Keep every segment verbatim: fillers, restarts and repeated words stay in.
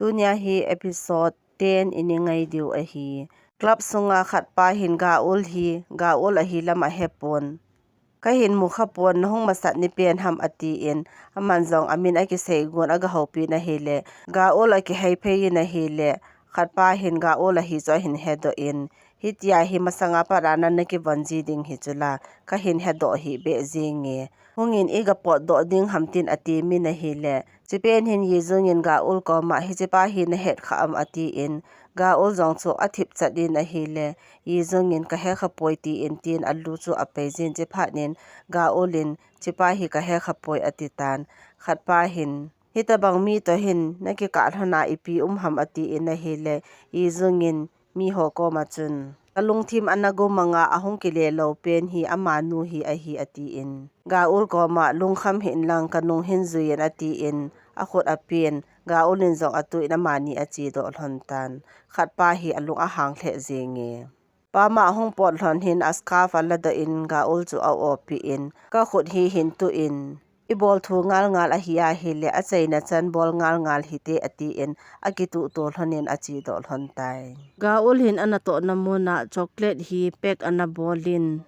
Tunia hi episode ten i ngai diu ahi. Club sunga khatpa hin Gaeul hi, Gaeul ahi lam ahepon. Kahin mukha pon, nahung masat ni pen ham atin, aman jong amin akisei gon aga houpi in ahile, Gaeul akihei phei in ahile, khatpa hin Gaeul ahi chu ahin hedoh in, hitia hi masanga pat a nana kivon ji ding hi chula, kahin hedoh hih beh jenge. Hungin iga potdoh ding ham tin ati min ahile, Chipen hin Yijung in Gaeul koma, hichepa hi nahet kha am atin, Gaeul jong chu athip chat in ahile, Yijung in kahe kha poi tin tin alu chu apei jin, chiphat in Gaeul in chipa hi kahe kha poi ati tan, khatpa hin, hitabang mi to hin nakikah lhona ipi um ham atin ahile, Yijung in miho koma chun, kalungthim ana gumanga ahung kile lou pen hi amanu hi ahi atin, Gaeul koma lungkham hih in lang kanung hin jui in atin, akhut apen, Gaeul in jong atuh in amani achedoh lhon tan, khatpa hi alung ahang lheh jenge. Pama ahung pot lhon hin a scarf aladoh in Gaeul chu a-opi in, kakhut hi hin tuh in, ibol thu ngal ngal ahi ahile, achaina chan bol ngal ngal hite atin, akituh to lhon in achedoh lhon tai. Gaeul hin anatohna muna chocolate hi pack ana bol in,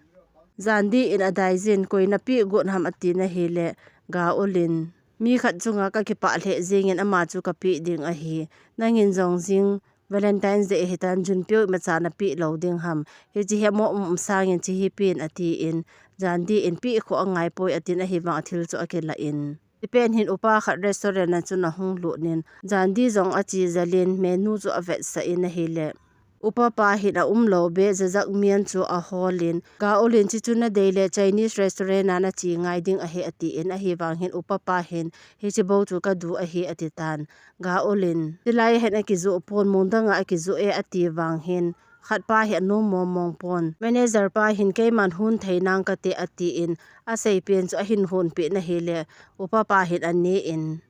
Jandi in adai jin, koi napeh got ham atin ahile, Gaeul in, mi khat chunga kakipah lheh jengin ama chu kapeh ding ahi. Nangin jong jing Valentine's Day ahitan, Junpyo imacha napeh lou ding ham. Hiche hi amo um um sangin hiche hi pen atin, Jandi in peh khoh angai poi atin ahivang athil chu akilah in. Chipen hin upa khat restaurant a chun ahung lut in, Jandi jong ache jel in menu chu avetsah in ahile, upa pa hin aum lou beh jajak mian chu ahol in, Gaeul in hiche chu nadei le Chinese restaurant a nache ngai ding ahi atin, ahivang hin upa pa hin hiche bou chu kadu ahi ati tan. Gaeul in, chulai a hin akijoh pon, mun danga akijoh e ati vang hin, khatpa hi anung mong mong pon. Manager pa hin keiman hon thei nang kate atin, asei pen chu ahin honpeh in ahile, upa pa hin ane in,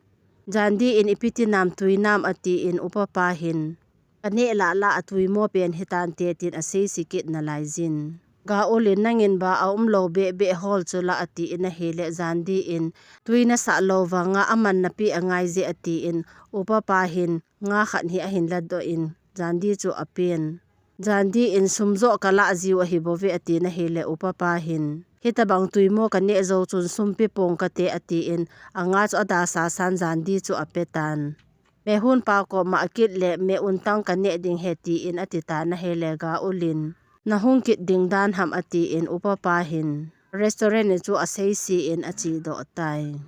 Jandi in ipi ti nam, tui nam atin, upa pa hin, kaneh lah lah a tui mo pen hitante tin aseise kit nalai jin. Gaeul in, nangin ba aum lou beh beh hol chula atin ahile, Jandi in, tui nasah lou vanga aman napeh angai je atin, upa pa hin nga khat hi ahin ladoh in, Jandi chu apen. Jandi in, sum joh kalah jiu ahi bouve atin ahile, upa pa hin, hitabang tui mo kaneh jou chun sum pe pong kate atin, anga chu adasa san Jandi chu ape tan. Mehon pa koma akit le, meh untang kaneh ding ahi tin ati tan ahile, Gaeul in, nahung kit ding dan ham atin, upa pa hin restaurant a chu aseise in achedoh tai.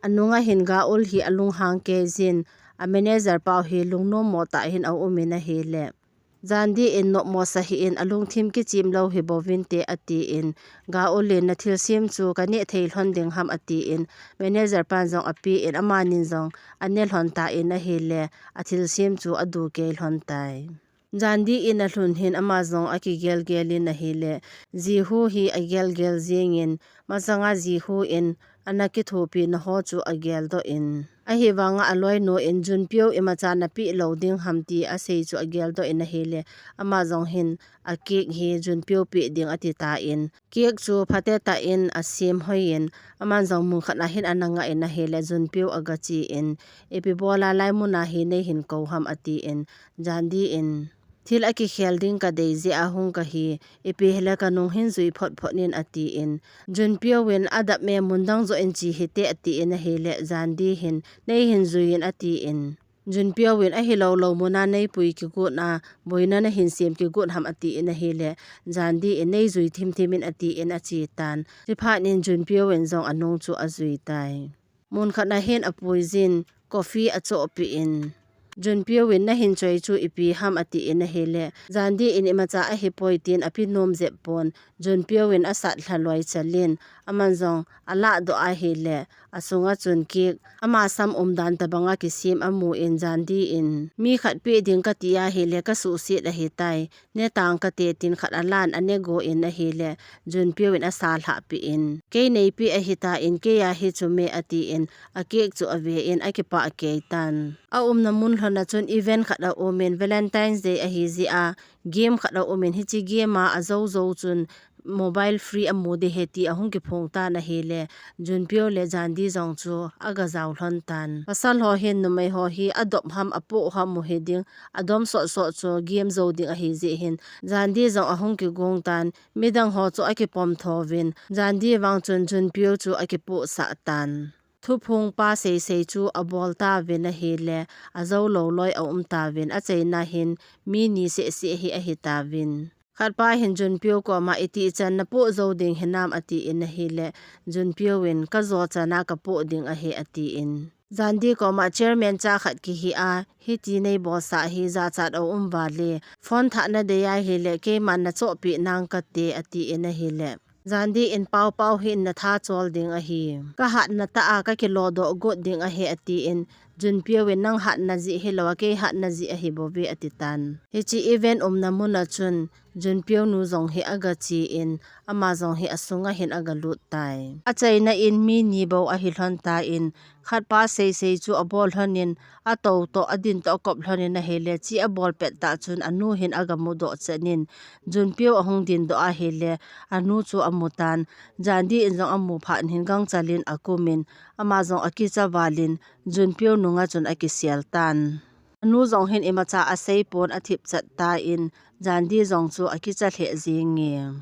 Anunga hin Gaeul hi alunghang kei jin, a manager pau hi lungnom mo tah hin aum in ahile, Jandi in, nopmo sa hih in, alungthim kichim lou hi bouvinte atin, Gaeul in, nathilsem chu kaneh thei lhon ding ham atin, manager pan jong apen, amanin jong ane lhon tan ahile, athilsem chu adu kei lhon tai. Jandi in alhun hin ama jong akigel gel in ahile, Jihu hi agel gel jingin, masanga Jihu in ana kithopi na ho chu ageldoh in, ahivanga aloinu in, Junpyo imacha napeh lou ding ham ti asei chu ageldoh in ahile, ama jong hin a cake hi Junpyo peh ding ati tan, cake chu phatetah in asem hoi in, aman jong mun khat a hin ana ngah in ahile, Junpyo aga chen, ipi bola lai muna hi neihin kou ham atin, Jandi in, thil akikhel ding kadei jeh a hung kahi, ipi hile kanung hin jui phot phot in atin, Junpyo in, adap me, mun dang joh in che hite atin ahile, Jandi hin, neihin jui in atin, Junpyo in, ahilou lou muna neipui kigot a, boina nahin sem kigot ham atin ahile, Jandi in, neijui thim thim in atin ache tan. Chiphat in Junpyo in jong anung chu ajui tai. Mun khat a hin apui jin, coffee achohpeh in, Junpyo in, nahin choi chu ipi ham atin ahile, Jandi in, imacha ahipoi tin ape nom jep pon, Junpyo in asat lha loi chal in, aman jong alahdoh ahile, asunga chun cake, ama sam umdan tabanga kisem amun, Jandi in, mi khat peh ding kati ahile, kasuhset ahitai, ne tang kate tin khat alan, ane go in ahile, Junpyo in asa lhah peh in, kei neipeh ahitan, kei a hi chu me atin, a cake chu ave in, akipah kei tan. Aumna mun lhon a chun event khat aum in, Valentine's Day ahi jeh a, game khat aum in, hiche game a ajou jou chun, mobile free amu ding ahi ti ahung kiphong tan ahile, Junpyo le Jandi jong chu aga jao lhon tan. Pasal ho hin numei ho hi adop ham apoh ham u hiding, adom sot sot chu game jou ding ahi jeh hin, Jandi jong ahung kigong tan, midang ho chu akipom tho vin, Jandi vang chun Junpyo chu akipoh sah tan. Thuphong pa seisei chu abol ta vin ahile, ajou lou loi aum ta vin, achaina hin mi ni seh seh hi ahi ta vin. Khat pa hin Junpyo koma iti chan napoh jou ding hinam atin ahile, Junpyo in kajo chana kapoh ding ahi atin. Jandi koma chairman cha khat kihi a, hiti nei bolsah hi jachat aum vale, phone thah nadei ahile, keiman nachohpeh nang kate atin ahile. Jandi in pao pao hin natha chol ding ahi. Kahatna tah a kakilo doh got ding ahi atin, Junpyo in nang hatna jeh hilou a kei hatna jeh ahi bou ve ati tan. Hiche event umna mun a chun, Junpyo nu jong hi aga che in, ama jong hi asunga hin aga lut tai. Achaina in mi ni bou ahi lhon tan, khat pa seisei chu abol lhon in, atou toh, adin toh akop lhon in ahile, che abol pet tah chun anu hin aga mudoh chan in, Junpyo ahung din doh ahile, anu chu amu tan, Jandi in jong amu phat in hin gangchal in akum in, ama jong akicha val in, Junpyo nunga chun akisel tan. Anu jong hin imacha asei pon athip chat tan, Jandi jong chu akicha lheh jing e.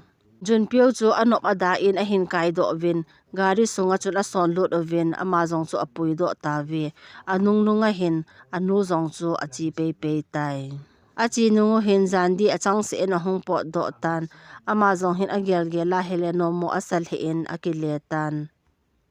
Junpyo chu anop ada in ahin kai doh vin, gari sunga chun ason lut uvin, ama jong chu apui doh ta ve. Anung nunga hin, anu jong chu ache pei pei tai. Ache nung u hin Jandi achangseh in ahung pot doh tan, ama jong hin agel gel ahile nommo asa lheh in akile tan.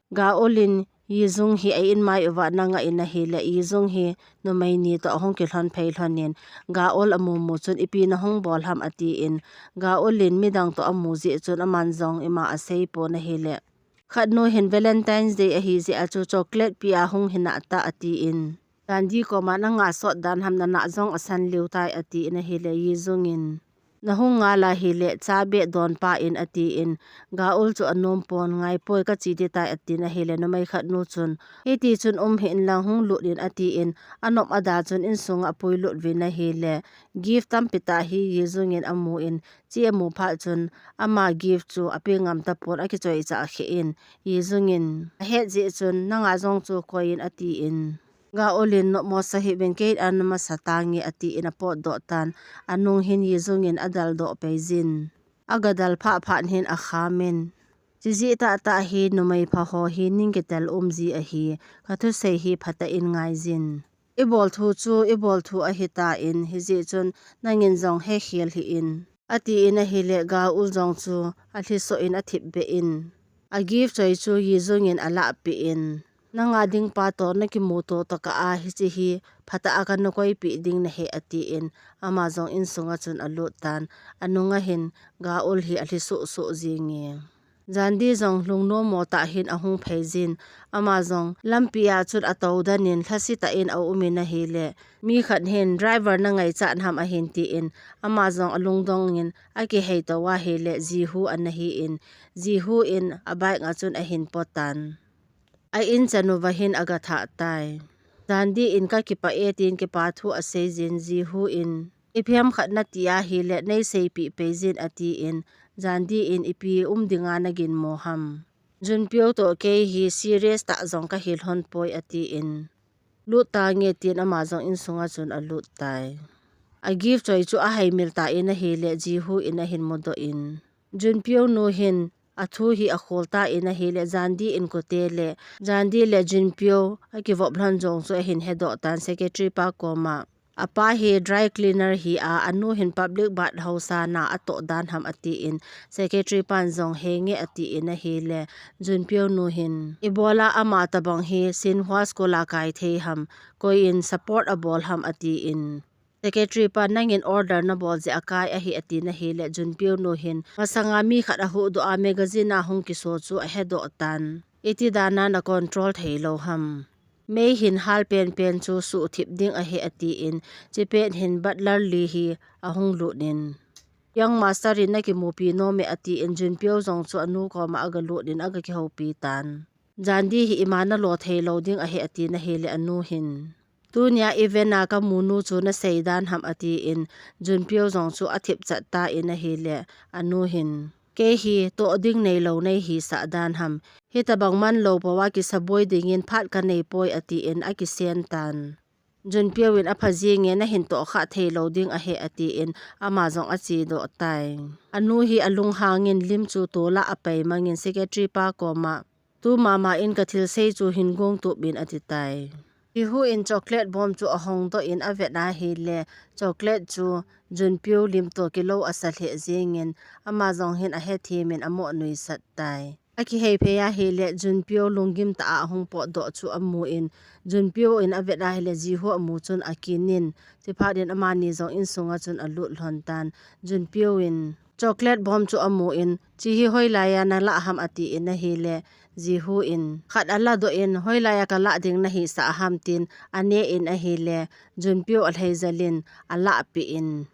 Gaeul in Yijung hi a-in mai uva ana nga in ahile, Yijung hi numei ni toh ahung kilhon phei lhon in, Gaeul amu mu chun ipi nahung bol ham atin, Gaeul in midang toh amu jeh chun aman jong ima asei pon ahile. Khat nu hin Valentine's Day ahi jeh a chu chocolate pe a hung hinah tah atin. Jandi koma nanga sot dan ham, nanah jong asan liu tai atin ahile, Yijung in. Nahung ngal ahile, cha beh don pah in atin, Gaeul chu anom pon, ngai poi kache ding tai atin ahile, numei khat nu chun, hiti chun um hih in lang hung lut in atin, anop ada chun insunga apui lut vin ahile, gift tampi tah hi Yijung in amu in, che amu phat chun, ama gift chu ape ngam tapon akichoi chah kheh in, Yijung in, ahet jeh chun, nanga jong chu koi in atin. Gaeul in nopmo sa hih uvin kei ana masa tange atin apot doh tan, anung hin Yijung in adal doh pei jin. Aga dal phah phat hin akham in. Chijeh tah tah hi numei pha ho hi ning kitel um ji ahi, kathusei hi phatah in ngai jin. Ibol thu chu, ibol thu ahi tan, hijeh chun nangin jong hekhel hih in. Atin ahile Gaeul jong chu alhisoh in athip beh in. A gift choi chu Yijung in alah peh in. Nanga ding pa toh nakimuto tokah a hiche hi phatah a kana koipeh ding nahi atin, ama jong insunga chun alut tan, anunga hin Gaeul hi alhi suh suh jing e. Jandi jong lungnom mo tah hin ahung phei jin, ama jong lampi a chun atou dan in lhase tah in aum in ahile, mi khat hin driver nangaichat ham ahin tin, ama jong alungdong in akihei to ahile, Jihu ana hi in, Jihu in a bike a chun ahin pot tan. A in chan uva hin aga thah tai. Jandi in kakipah e tin kipa thu asei jin, Jihu in, ipi ham khat nati ahile, nei seipeh pei jin atin, Jandi in ipi um dinga nagin mo ham. Junpyo toh kei hi serious tah jong kahi lhon poi atin, lut tange tin ama jong insunga chun alut tai. A gift choi chu ahaimil tan ahile, Jihu in ahin mudoh in, Junpyo nu hin athu hi akhol tan ahile, Jandi in kote le, Jandi le Junpyo akivop lhon jong chu ahin hedoh tan secretary pa koma. Apa hi dry cleaner hi a, anu hin public bath house a na atoh dan ham atin, secretary pan jong henge atin ahile, Junpyo nu hin, ibola ama tabang hi Shinhwa School a kai thei ham, koi in support abol ham atin. Secretary pan nangin order nabol jeh a kai ahi atin ahile, Junpyo nu hin, masanga mi khat ahuhdoh a magazine a hung kiso chu ahedoh tan. Iti dana na control thei lou ham. Mei hin hal penpen chu suhthip ding ahi atin, chipet hin butler li hi ahung lut in. Young master in nakimupi nom e atin, Junpyo jong chu anu koma aga lut in aga kihoupi tan. Jandi hi ima nalo thei lou ding ahi atin ahile anu hin, tunia event a kamu nu chu nasei dan ham atin, Junpyo jong chu athip chat tan ahile anu hin, Kei hi toh ding neilou nei hisah dan ham. Hitabang manlou pouva kisaboi dingin phat kanei poi, atin akisen tan. Junpyo in apha jenge, nahin toh kha theilou ding ahi, atin ama jong achedoh tai. Anu hi alunghangin lim chu tolah apaimangin secretary pa koma, tu mama in kathil sei chu hin gong tup in, ati tai. Jihu in chocolate bom chu ahong doh in avet ahile, chocolate chu Junpyo lim toh kilou asa lheh jengin, ama jong hin ahethem in amo nuisat tai. Akihei phei ahile, Junpyo lunggim tah a ahung potdoh chu amun, Junpyo in avet ahile, Jihu amu chun akinin, chuphat in amani jong insunga chun alut lhon tan. Junpyo in chocolate bom chu amun, chi hi hoilaiya nalah ham, atin ahile, Jihu in khat aladoh in, hoilaiya kalah ding nahisah ham, tin anen ahile, Junpyo alheijalin alahpeh in,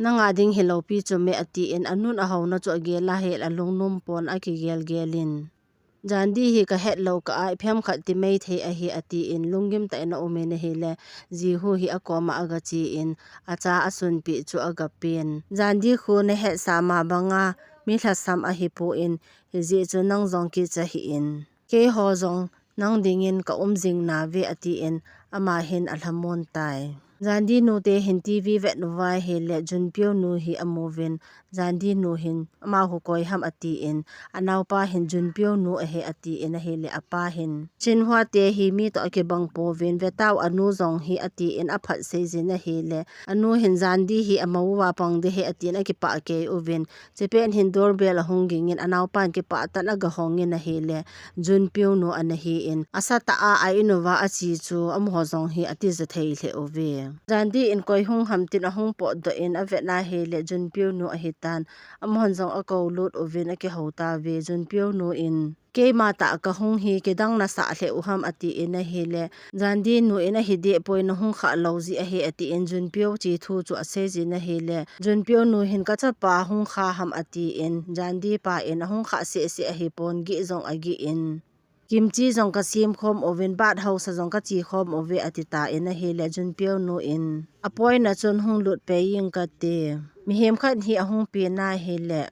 nanga ding hilou pi chu me, atin anun ahaona chu agel ahile alungnom pon akigelgelin, Jandi hi kahetlou kah a, iphem khat ti maithei ahi, atin lunggim tah in aumin ahile, Jihu hi akoma agachen, acha asunpeh chu agapen. Jandi khu nahetsa ma banga mi lhasam ahipon, hijeh chun nang jong kicha hih in, keiho jong nang dingin kaum jing nauve, atin ama hin alhamon tai. Jandi nu te hin TV vet uva ahile, Junpyo nu hi amuvin, Jandi nu hin amaho koi ham, atin anaopa hin Junpyo nu ahi, atin ahile, apa hin Shinhwa te hi mi toh akibang pouvin, vetau anu jong hi, atin aphat seijin ahile, anu hin Jandi hi amou uva pang ding ahi, atin akipah kei uvin, chupet hin doorbell ahung gingin, anaopan kipah tah in agahongin ahile, Junpyo nu ana hin, asatah a a-in uva ache chu amaho jong hi atija thei lheh uve. Jandi in koi hung ham tin ahung potdoh in avet ahile, Junpyo nu ahitan, amahon jong akoulut uvin akihou tauve. Junpyo nu in, keima tah kahung hi, kidang nasah lheh u ham, atin ahile, Jandi nu in, ahi dehpoi, nahung khah lou jeh ahi, atin Junpyo che thu chu aseijin ahile, Junpyo nu hin, kachapa hung kha ham, atin Jandi pa in, ahung khah sehseh ahipon, gih jong agih in, kimchi jong kasem khom uvin, bath house a jong kache khom uve, ati tan ahile, Junpyo nu in, apoina chun hung lut pei ing kate, mihem khat hi ahung pen ahile,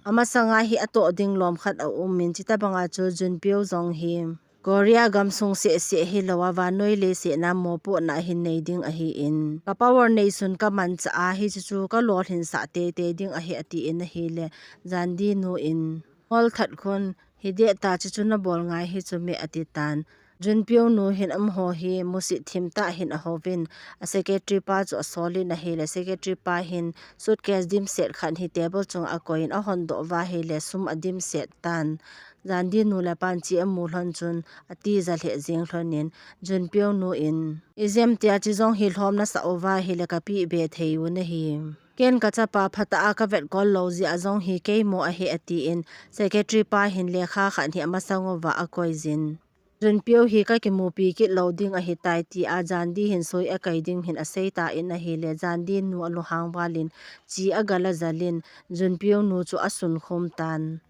amasanga hi atoh ding lom khat aumin, chuti banga chu Junpyo jong hi Korea gamsung sehseh hilouva, vannoi leiset a mopohna ahin nei ding ahin, ka power neisun kamanchah a, hichu chu kalolhinsah teitei ding ahi, atin ahile, Jandi nu in, Hol that khun, hi deh ta, chuchu nabol ngai hi chu me, ati tan. Junpyo nu hin amaho hi musit thim tah hin ahouvin, a secretary pa chu asolin ahile, secretary pa hin suitcase dimset khat hi table chunga akoiyin, ahon doh uva ahile, sum adimset tan. Jandi nu le pan che amu lhon chun, atija lheh jeng lhonin, Junpyo nu in, ijemtia chi jong hi lhom nasah uva ahile, kapeh be thei u nahi. Ken kachapa phatah a kavetkol lou jeh a jong hi keimo ahi, atin, secretary pa hin lekha khat hi amasang uva akoiyin, Junpyo hi kakimupi kit lou ding ahitai, tia Jandi hin soi akai ding hin asei tan ahile, Jandi nu alunghang valin, che agala jalin, Junpyo nu chu asunkhum tan.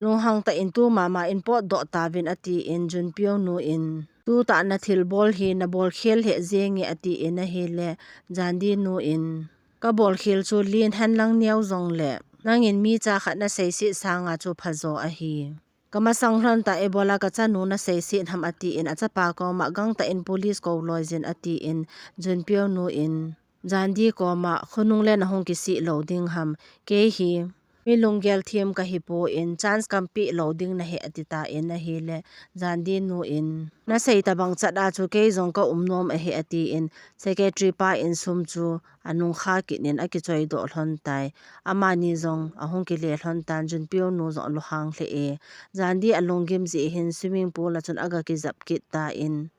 Lunghang tah in tu mama in potdoh tauvin, atin, Junpyo nu in, tutah nathilbol hi nabol khel lheh jenge, atin ahile, Jandi nu in, kabol khel chu len henlang neo jongle, nangin mi cha khat naseiset sanga chu phajo ahi. Kamasang lhon tah, ibola kachanu naseiset ham, atin, achapa koma gangtah in police kouloiyin, atin, Junpyo nu in, Jandi koma, khonung le nahung kisih lou ding ham, kei hi mi lunggel them kahipon, chance kampeh lou ding nahi, ati tan ahile, Jandi nu in, nasei tabang chat a chu kei jong kaum nom ahi, atin, secretary pa in sum chu anungkha kit in akichoi doh lhon tai. Amani jong ahung kile lhon tan, Junpyo nu jong alunghang lheh e. Jandi alunggim jeh hin swimming pool a chun aga kijap kit tan,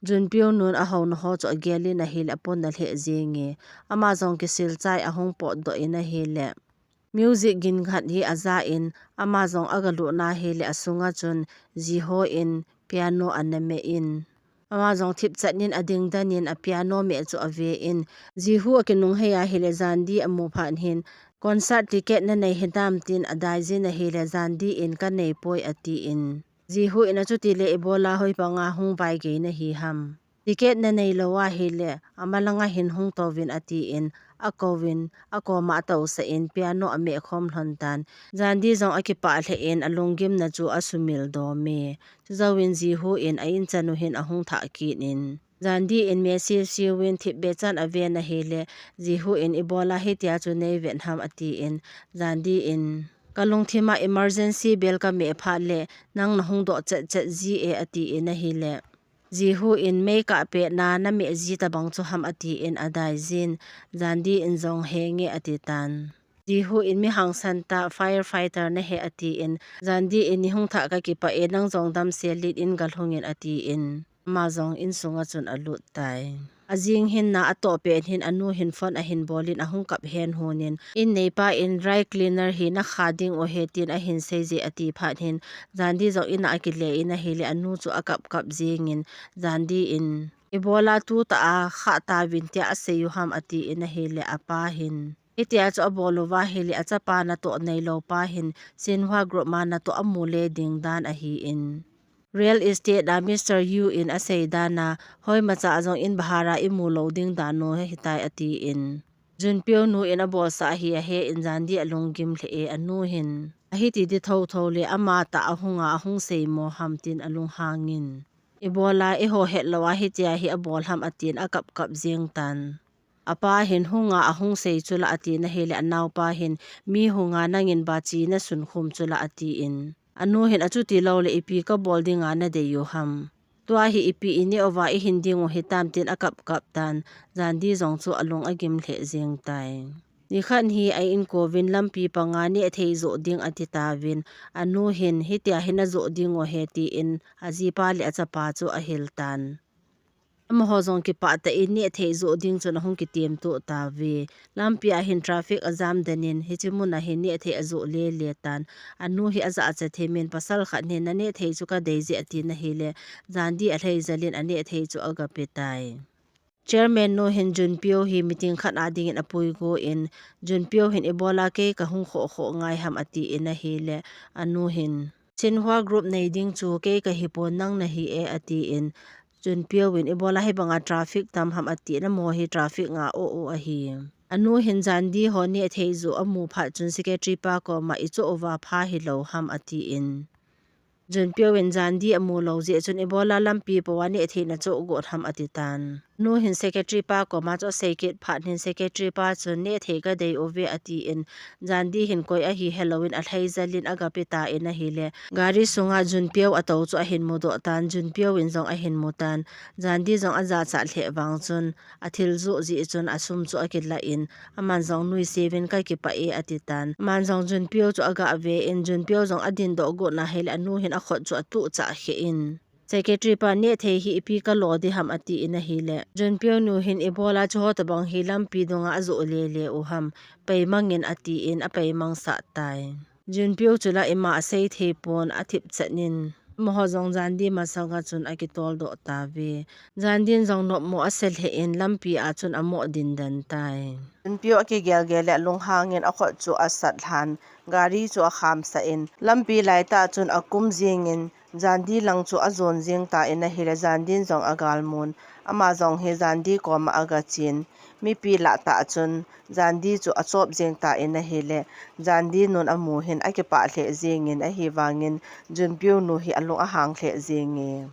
Junpyo nun ahouna ho chu agelin ahile, aponna lheh jenge. Ama jong kisil chai ahung potdoh in ahile, music gin khat hi ajan, ama jong aga lutna ahile, asunga chun Jiho in piano ana meh in, ama jong thipchan in ading den in a piano meh chu aven, Jiho akinunghei ahile, Jandi amu phat hin, concert ticket nanei hinam tin adeiyin ahile, Jandi in kanei poi, atin, Jiho in, achuti le ibola hoi panga hung vaigei nahi ham? Ticket na nei lou ahile, amalanga hin hung touvin atin, akouvin, akoma atousah in, piano ameh khom lhon tan. Jandi jong akipah lheh in, alunggimna chu asumil dom e. Chujouvin Jihu in a-in chan u hin ahung thah kit in, Jandi in message siuvin thipbeh chan aven ahile, Jihu in ibola hitia chu nei vet ham atin, Jandi in, kalungthim a emergency bell kameh phat le, nang nahung doh chet chet ji e atin ahile, Jihu in mei kah petna nameh ji tabang chu ham atin adai jin, Jandi in jong he nge ati tan. Jihu in mi hangsan tah firefighter nahi atin, Jandi in nei hung thah kakipah e, nang jong damsel lit in galhung in atin, ama jong insunga chun alut tai. Ajing hin na atoh pet hin anu hin phone ahin bol in ahung kap hen hun in, in neipa in dry cleaner hi nakha ding u ahi tin ahin sei je ati phat hin, Jandi jong in a akile in ahile anu chu akap kap jing in, Jandi in, ibola tutah a khah tauvin tia asei u ham atin ahile apa hin, hitia chu abol uva ahile achapa natoh neilou pa hin, Shinhwa Group ma natoh amu le ding dan ahin. Real estate a Mister Yu in asei dan a, hoimacha jong in bahar a imu lou ding dan u ahitai atin. Junpyo nu in abolsah hi ahe in Jandi alunggim lheh e anu hin. Ahiti di thotho le amatah ahung a ahung sei mo ham tin alunghang in. Ibola eiho het lou a hitia hi abol ham atin akap kap jing tan. Apa hin hung a ahung sei chula atin ahile anaopa hin mi hung a nangin bachi nasun khum chula atin. Anu hin achuti lou le ipi kabol ding a nadei u ham. Tua hi ipi ineh uva ihin ding u hitam tin akap kap tan, Jandi jong chu alung agim lheh jing tai. Nikhat hi a-inkouvin lampi panga nehthei joh ding ati tauvin, anu hin hitia hi najoh ding u ahi tin ajipa le achapa chu ahil tan. Amaho jong kipah tah in nehthei joh ding chun ahung kitem tuh tauve. Lampi a hin traffic ajam den in, hiche mun a hin nehthei ajoh lele tan. Anu hi ajachat thim in, pasal khat hin nanehthei chu kadei je atin ahile, Jandi alhai jel in anehthei chu agape tai. Chairman nu hin Junpyo hi meeting khat a ding in apuigo in, Junpyo hin ibola kei kahung khoh khoh ngai ham atin ahile, anu hin, Shinhwa Group nei ding chu kei kahipon nang nahi e atin, Junpyo in ibola hibanga traffic tam ham atin, amaho hi traffic nga o o ahi. Anu hin Jandi ho nehthei joh amu phat chun secretary pa koma ichoh uva pha hilou ham atin. Junpyo in Jandi amu lou jeh chun ibola lampi po a nehthei nachoh got ham ati tan. Anu hin secretary pa koma chu asei kit phat hin secretary pa chun nehthei kadei uve atin, Jandi hin koi ahi helou in alhai jel in agape tan ahile, gari sunga Junpyo atou chu ahin mudoh tan, Junpyo in jong ahin mu tan, Jandi jong ajachat lheh vang chun, athil joh jeh chun asum chu akilah in, aman jong nuisat in kakipah e ati tan. Aman jong Junpyo chu agave in, Junpyo jong adindoh got na ahile anu hin akhut chu atuh chah khe in, secretary pa nehthei hi ipi kalo di ham atin ahile, Junpyo nu hin ibola chuho tabang hi lampi dunga ajoh lele u ham, peimang in atin apeimang sah tai. Junpyo chu la ima asei thei pon athip chan in, amaho jong Jandi masanga chun akitol doh tauve. Jandi in jong nopmo ase lheh in lampi a chun amoh din den tai. Junpyo akigel gel le alunghang in akhut chu asat lhan, gari chu akhamsah in, lampi laitah chun akum jing in, Jandi lang chu ajon jing tan ahile, Jandi in jong agalmun, ama jong hi Jandi koma agachen, mipi laitah chun Jandi chu achop jing tan ahile, Jandi nun amu hin akipah lheh jing in, ahivang in Junpyo nu hi alung ahang lheh jing e.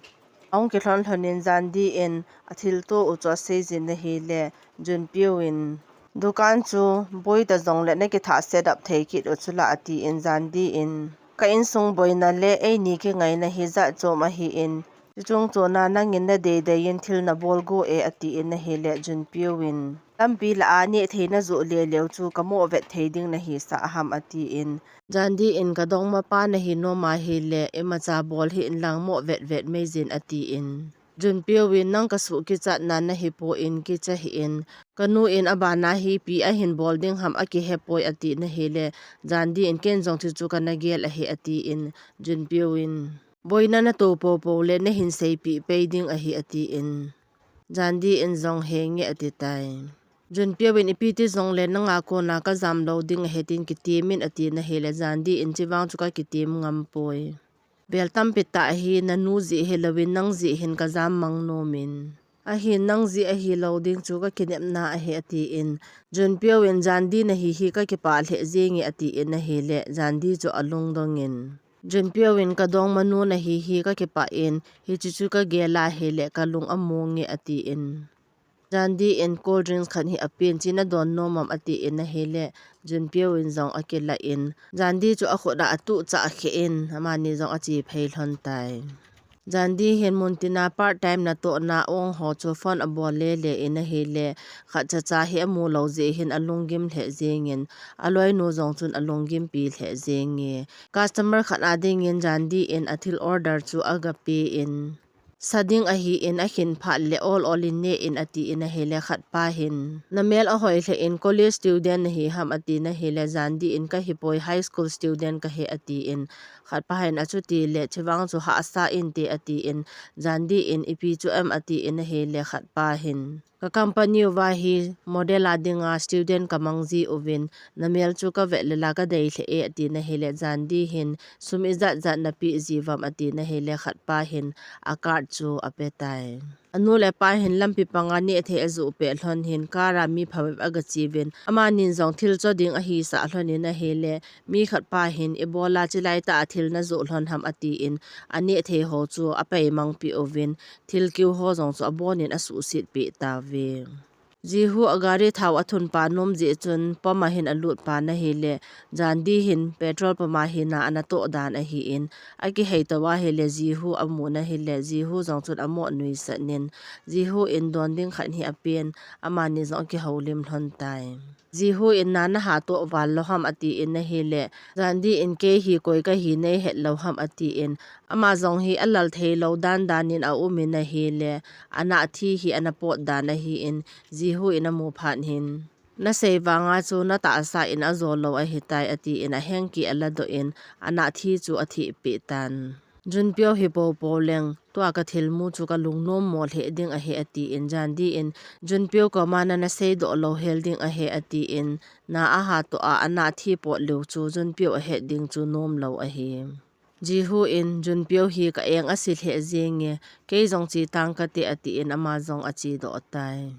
Ahung kilhon lhon in Jandi in athilto u chu asei jin ahile, Junpyo in, dukan chu boi ta jongle nakithah set up thei kit u chula atin, Jandi in, ka insung boina le eini kingaina hi jat chom ahin, chuchung chona nangin nadei dei in thil nabol go e atin ahile, Junpyo in, lampi lah a nehthei najoh lele u chu kamoh vet thei ding nahisah ham atin, Jandi in, kadongmapa nahi nom ahile, imacha bol hih in lang moh vet vet mei jin atin. Junpyo in, nang kasuh kichatna nahipon kicha hih in, kanu in abana hi ipi ahin bol ding ham akihepoi atin ahile, Jandi in, ken jong chuchu kana gel ahi atin, Junpyo in, boina nato popo le nahin seipeh pei ding ahi atin, Jandi in jong he nge ati tai. Junpyo in, ipi ti jongle nanga kona kajam lou ding ahi tin kitem in atin ahile, Jandi in, chuvang chu kakitem ngam poi. Bel tampi tah hi nanu jeh hilou in nang jeh hin kajam mang nom in. Ahin nang jeh ahi lou ding chu ka kinepna ahi, atin. Junpyo in, Jandi nahi hi ka kipah lheh jenge, atin ahile, Jandi chu alungdong in, Junpyo in, ka dongmanu nahi hi ka kipah in, hiche chu ka gel ahile, ka lung among e, atin. Jandi in, cold drinks khat hi apen, hiche nadon nom am, atin ahile, Junpyo in jong akilah in, Jandi chu akhut a atuh chah kheh in, amani jong ache phei lhon tai. Jandi hin muntina part time natohna ong ho chu phone abol lele in ahile, khat chacha hi amu lou jeh hin alunggim lheh jengin, aloinu jong chun alunggimpi lheh jenge. Customer khat a dingin Jandi in athil order chu agape in, sa ding ahin, akhin phat le ol ol in ne in, atin ahile, khatpa hin, namel ahoi lheh in, college student nahi ham, atin ahile, Jandi in, kahipoi, high school student kahi, atin, khatpa hin, achuti le, chuvang chu hahsa inte, atin, Jandi in, ipi chu em, atin ahile, khatpa hin, ka company uva hi model a dinga student kamang ji uvin, namel chu kavet le la kadei lheh e, atin ahile, Jandi hin, sum ijat jat napeh ji uvam, atin ahile, khatpa hin, acard chu apetai. Anu le apa hin lampi panga nehthei ajoh peh lhon hin, car a mi phabep agache uvin, amanin jong thil cho ding ahisah lhon in ahile, mi khatpa hin, ibola chilai tah a thil najoh lhon ham, atin, anehthei ho chu apeimang peh uvin, thil kiu ho jong chu abon in asuhset peh tauve. Jihu agari thao athun pa nom jeh chun pump a hin alut pan ahile, Jandi hin petrol pump a hin a anatoh dan ahin, akihei tou ahile, Jihu amun ahile, Jihu jong chun amo nuisat in, Jihu in don ding khat hi apen, amani jong akihoulim lhon tai. Jihu in, na nahatoh val lou ham, atin ahile, Jandi in, kei hi koi kahi neihet lou ham, atin, ama jong hi alal thei lou dan dan in aum in ahile, anah thi hi ana pot dan ahin, Jihu in amu phat hin, nasei vanga chu natahsa in ajo lou ahitai, atin ahengki aladoh in, anah thi chu athipeh tan. Junpyo hi popo leng, tua kathilmu chu kalung nommo lheh ding ahi, atin, Jandi in, Junpyo koma nana seidoh louhel ding ahi, atin, na ahatoh a anah thi pot leu chu Junpyo ahet ding chu nomlou ahi. Jihu in, Junpyo hi ka eng ase lheh jenge, kei jong che tang kate, atin, ama jong achedoh tai.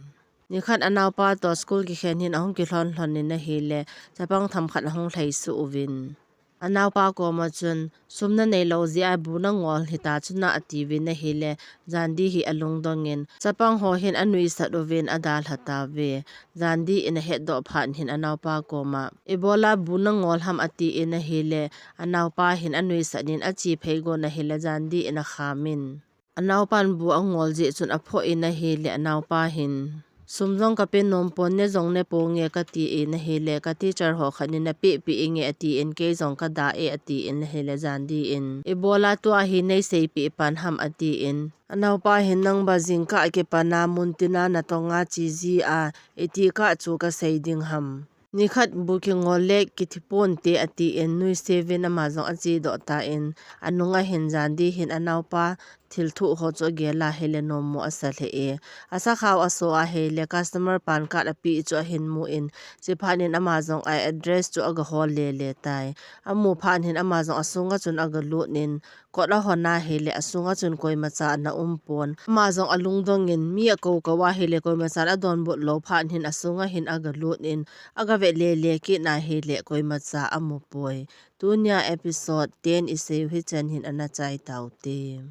Nikhat anaopa toh school kikhen hin ahung kilhon lhon in ahile, chapang themkhat ahung lhai suh uvin, anaopa koma chun, sum nanei lou jeh a bu nangol hita chu na, atiuvin ahile, Jandi hi alungdong in, chapang ho hin anuisat uvin adalha tauve. Jandi in ahetdoh phat hin anaopa koma, ibola bu nangol ham, atin ahile, anaopa hin anuisat in ache phei gon ahile, Jandi in akham in, anaopan bu angol jeh chun aphoh in ahile, anaopa hin, sum jong kape nom pon, ne jong ne ponge, katin ahile, ka teacher ho khat in napeh peh inge, atin, kei jong kada e, atin ahile, Jandi in, ibola tua hi neiseipeh pan ham, atin, anaopa hin, nangba jingkah kipana muntina natonga che jia, itikah chu kasei ding ham. Nikhat bu kingol le kithi ponte, atin, nuisevin ama jong achedoh tan, anunga hin Jandi hin anaopa thil thuh ho chu agel ahile nommo asa lheh e. Asakhao aso ahile customer pan card apeh chu ahin mu in, chuphat in ama jong a address chu agahol lele tai. Amu phat hin ama jong asunga chun agalut in, kot ahon ahile asunga chun koimacha ana um pon. Ama jong alungdong in, mi akou kou ahile koimachan adonbut lou phat hin asunga hin agalut in, agavet lele kit ahile koimacha amu poi. Tunia episode ten iseiu hichan hin ana chai taute.